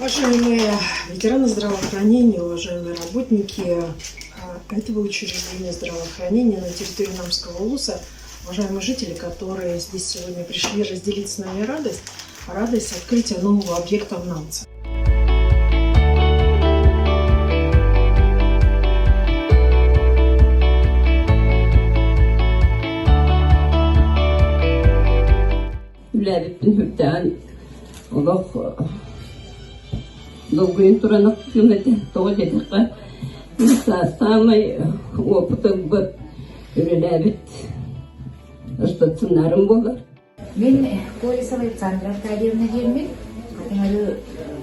Уважаемые ветераны здравоохранения, уважаемые работники этого учреждения здравоохранения на территории Намского улуса, уважаемые жители, которые здесь сегодня пришли разделить с нами радость, радость открытия нового объекта в Намце. Үлээбиппин үрдээн олох долгуйан туран ахтыым этэ. Тоҕо диэтэххэ, саамай уопут ылбыт, үлэлээбит стационарым буолар. Мин Колесова Александра Аркадьевна диэммин, Хатыҥ Арыы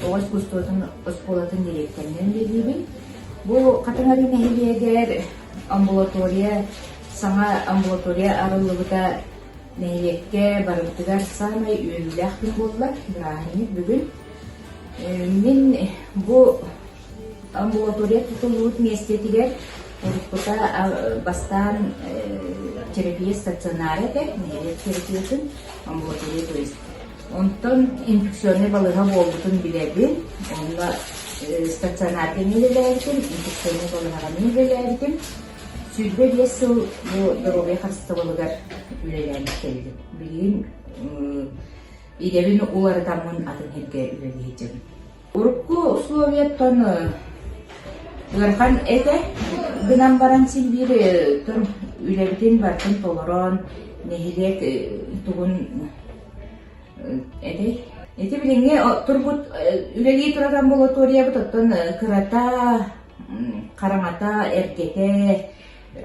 оҕо искусствотын оскуолатын дириэктэринэн үлэлиибин. Бу Хатыҥ Арыы нэһилиэгэр амбулатория, саҥа амбулатория арыллыбыта Нэһилиэккэ барыбытыгар саамай үөрүүлээх күн буолла, бырааһынньык бүгүн. Мин бу амбулатория тутуллубут миэстэтигэр уруккута бастаан терапия стационара этэ, нэһилиэк терапиятын амбулатория то есть. Онтон инфекционнай балыыһа буолбутун билэбин, онно стационарга эмиэ үлэлээбитим, инфекционнай балыыһаҕа эмиэ үлэлээбитим. 25 сыл бу доруобуйа харыстабылыгар үлэлээн кэллим. Билигин идэбин уларытаммын атын сиргэ үлэлии сылдьабын. Урукку условияттан ыарахан этэ гынан баран син биир үлэбитин барытын толорон, нэһилиэк тугун этэй. Ити билиҥҥи турбут үлэлии турар амбулаториябыт оттон кырата хараҥата, эргэтэ,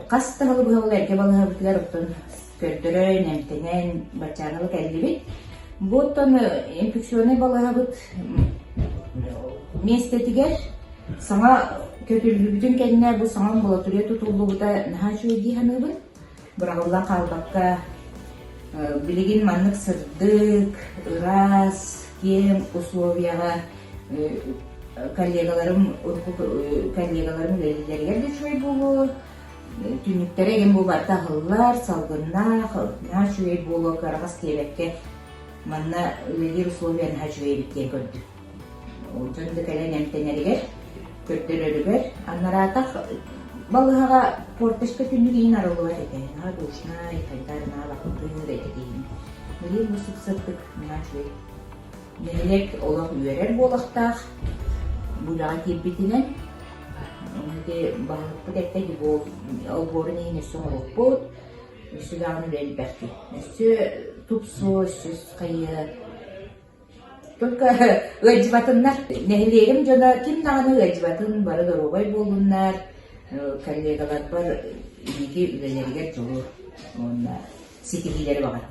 хас да сылы быһа ол эргэ балыыһабытыгар оттон көрдөрөн, эмтэнэн баччааналы кэллибит. Бу оттон инфекционнай балыыһабыт миэстэтигэр саҥа көтүллүбүтүн кэннэ бу саҥа амбулатория тутуллубута наһаа үчүгэй дии саныыбын. Быраҕыллан хаалбакка билигин маннык сырдык, ыраас, киэҥ условияҕа коллегаларым урукку коллегаларым үлэлииллэригэр да үчүгэй буолуо, түннүктэрэ игин бу барыта аһыллар, салгыннаах, наһаа үчүгэй буолуо, кыараҕас диэбэккэ манна үлэлиир условия наһаа үчүгэй эбит диэн көрдүм. Дьон да кэлэн эмтэнэригэр, көрдөрөрүгэр, анараатах балыыһаҕа форточка түннүк иһин арыллыбат этэ, наһаа душнай, хайдах эрэ наһаа баттыыр этэ киһини. Билигин бу сып-сырдык, наһаа үчүгэй. Нэһилиэк олох үөрэр буолуохтаах, бу үлэҕэ киирбитинэн. Ити баһылыкпыт эттэ олбуорун иһин өссө оҥоруохпут, өссө даҕаны үлэ элбэх дии. Өссө тупсуо, өссө хайыа. Только ыалдьыбатыннар. Нэһилиэгим дьоно ким даҕаны ыалдьыбатын, бары доруобай буоллуннар, коллегаларбар инники үлэлэригэр дьолу уонна ситиһиилэри баҕарабын.